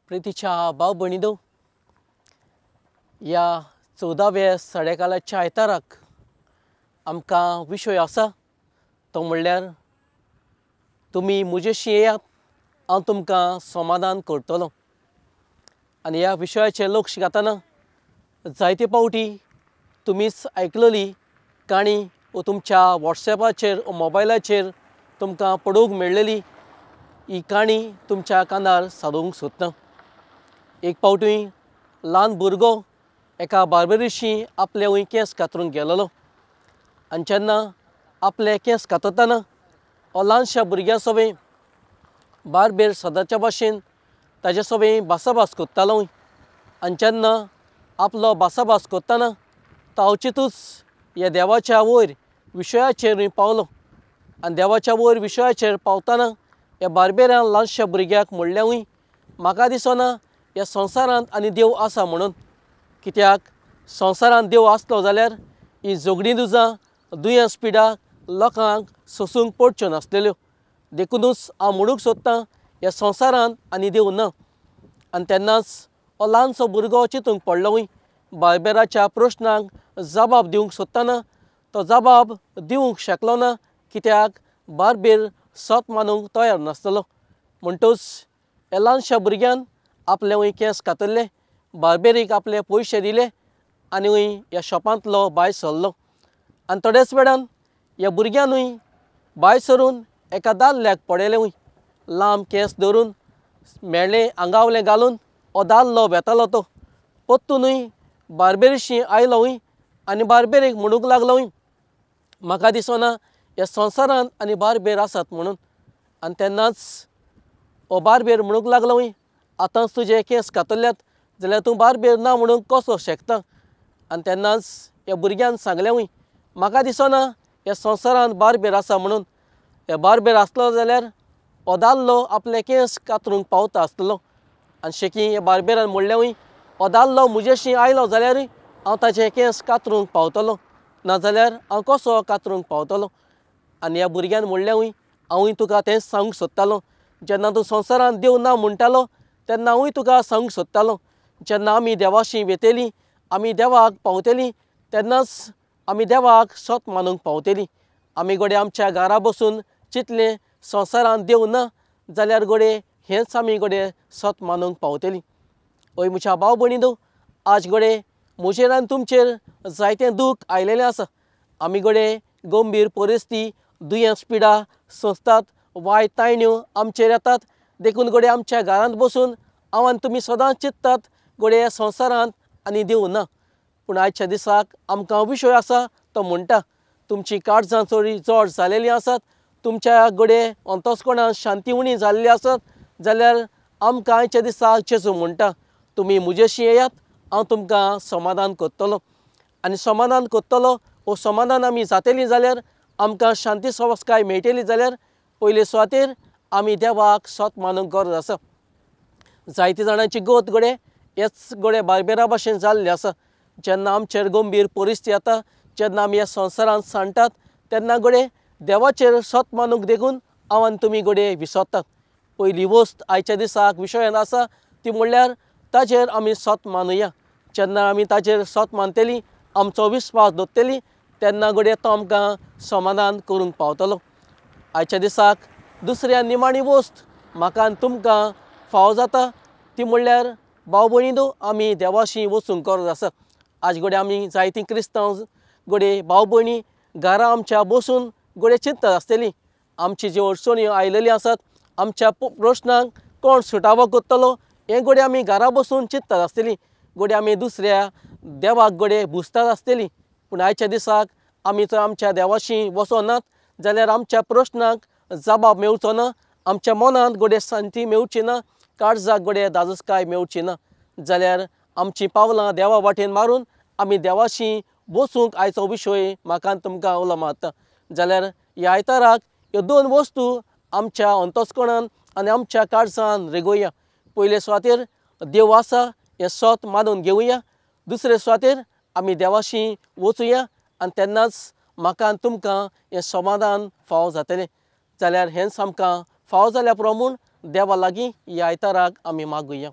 प्रितीच्या भाव भयणींनो, ह्या 14व्या साडेकालाच्या आयताराक आमकां विशय आसा तो म्हणल्यार तुमी म्हजेशी येयात, हांव तुमकां समाधान करतलो। आनी ह्या विशयाचेर लक्ष घातना जायते पावटी तुमीच आयकलेली काणी वो तुमच्या वॉट्सएपाचेर वो मोबायलाचेर तुमकां पळोवंक मेळ्ळेली ही काणी तुमच्या कानार सादोवंक सोदता। एक पावटी ल्हान भुरगो एका बार्बरीशी आपले वंय केंस कातरूंक गेलेलो आनी जेन्ना आपले केंस कातरतना हो ल्हानशा भुरग्यां सोबें बार्बेर सदांच्या भाशेन ताजे सोबें भासाभास करतालो आनी जेन्ना आपलो भासाभास करतना तो अवचितूच ह्या देवाच्या वयर विशयाचेर पावलो आनी देवाच्या वयर विशयाचेर पावतना ह्या बार्बेरान ल्हानशा भुरग्याक म्हणलेंय, म्हाका दिसना ह्या संवसारांत आनी देव आसा म्हणून, कित्याक संवसारांत देव आसलो जाल्यार ही झगडीं दुजां दुयेंस पिडा लोकांक सोंसूंक पडच्यो नासलेल्यो। देखुनूच हांव म्हणूंक सोदतां ह्या संवसारांत आनी देव ना। आनी तेन्नाच हो ल्हानसो भुरगो चिंतूंक पडलोय, बार्बेराच्या प्रश्नांक जबाब दिवंक सोदतना तो जबाब दिवंक शकलो ना, कित्याक बार्बेर सत मानूंक तयार नासतलो। म्हणटूच ह्या ल्हानशा भुरग्यान आपले वंय केंस कातरले, बार्बेरीक आपले पयशे दिले आनी वंय ह्या शॉपांतलो भायर सरलो। आनी थोड्याच वेळान ह्या भुरग्यानूय भायर सरून एका दादल्याक पळयलें, वंय लांब केंस धरून मेळ्ळें आंगावलें घालून हो दादलो वेतालो। तो परतूनय बार्बेरीशी आयलो वंय आनी बार्बेरीक म्हणूंक लागलो वंय, म्हाका दिसना ह्या संवसारांत आनी बार्बेर आसात म्हणून। आनी तेन्नाच हो बार्बेर म्हणूंक लागलो वंय, आतांच तुजे केंस कातरल्यात जाल्यार तूं बार्बेर ना म्हणूंक कसो शकता? आनी तेन्नाच ह्या भुरग्यान सांगलें वंय, म्हाका दिसना ह्या संवसारांत बार्बेर आसा म्हणून, ह्या बार्बेर आसलो जाल्यार हो दादलो आपले केंस कातरूंक पावता आसतलो। आनी शेकी ह्या बार्बेरान म्हणलें वंय, हो दादलो म्हजेशी आयलो जाल्यारूय हांव ताचे केंस कातरूंक पावतलो, नाजाल्यार हांव कसो कातरूंक पावतलो? आनी ह्या भुरग्यान म्हणलें वंय, हांवूय तुका तेंच सांगूंक सोदतालो, जेन्ना तूं संवसारांत देव ना म्हणटालो तेन्ना हांवूय तुका सांगूंक सोदतालो, जेन्ना आमी देवाशी वेतली, आमी देवाक पावतली, तेन्नाच आमी देवाक सत मानूंक पावतली। आमी घडये आमच्या घरा बसून चिंतलें संवसारांत देव ना जाल्यार घडये हेंच आमी घडये सत मानूंक पावतली। हय म्हज्या भाव भयणींनो, आज घडये म्हजेर आनी तुमचेर जायतें दूख आयलेलें आसा। आमी घडये गंभीर परिस्थिती, दुयेंस पिडा सोंसतात, वायट तायण्यो आमचेर येतात, देखून घडये आमच्या घरांत बसून हांव आनी तुमी सदांच चिंततात घडये संवसारांत आनी देव ना। पूण आयच्या दिसाक आमकां विशय आसा तो म्हणटा, तुमची काळजां चोरी जड जालेलीं आसात, तुमच्या घडये अंतस्करणांत शांती उणी जाल्ली आसत जाल्यार आमकां आयच्या दिसाक जेजू म्हणटा, तुमी म्हजेशी येयात, हांव तुमकां समाधान करतलो। आनी समाधान करतलो हो समाधान आमी जातली जाल्यार आमकां शांती सवस्काय मेळटली जाल्यार पयले सुवातेर आमी देवाक सत मानूंक गरज आसा। जायते जाणांची गत घडये हेच घडये बार्बेरा भाशेन जाल्ली आसा। जेन्ना आमचेर गंभीर परिस्थिती येता, जेन्ना आमी ह्या संवसारांत सांडटात, तेन्ना घडये देवाचेर सत मानूंक देखून हांव आनी तुमी घडये विसरतात। पयली वस्त आयच्या दिसाक विशयान आसा ती म्हणल्यार ताजेर आमी सत मानुया। जेन्ना आमी ताजेर सत मानतली, आमचो विस्वास दवरतली, तेन्ना घडये तो आमकां समाधान करूंक पावतलो। आयच्या दिसाक दुसऱ्या निमाणी वस्त म्हाका आनी तुमकां फावो जाता ती म्हणल्यार भाव भयणींनो, आमी देवाशी वचूंक गरज आसा। आज घडये आमी जायतीं क्रिस्तांव घडये भाव भयणी घरा आमच्या बसून घडये चिंततात आसतली, आमची ज्यो अडचण्यो आयलेल्यो आसात, आमच्या प्रश्नांक कोण सुटावो करतलो हें घडये आमी घरा बसून चिंततात आसतली, घडये आमी दुसऱ्या देवाक घडये भुजतात आसतली। पूण आयच्या दिसाक आमी जर आमच्या देवाशी वचनात जाल्यार आमच्या प्रश्नांक जबाब मेळचो ना, आमच्या मनांत घडये शांती मेळची ना, काळजाक घडये धादोसकाय मेळची ना। जाल्यार आमचीं पावलां देवा वाटेन मारून आमी देवाशी बसूंक आयचो विशय म्हाका आनी तुमकां उलो मारता। जाल्यार ह्या आयताराक ह्यो दोन वस्तू आमच्या अंतस्करणान आनी आमच्या काळजान रिगोवया। पयले सुवातेर देव आसा हें सत मानून घेवया, दुसरे सुवातेर आमी देवाशी वचुया आनी तेन्नाच म्हाका आनी तुमकां हें समाधान फावो जातलें। जाल्यार हेंच आमकां फावो जाल्या प्रमाण देवा लागीं ह्या आयताराक आमी मागुया।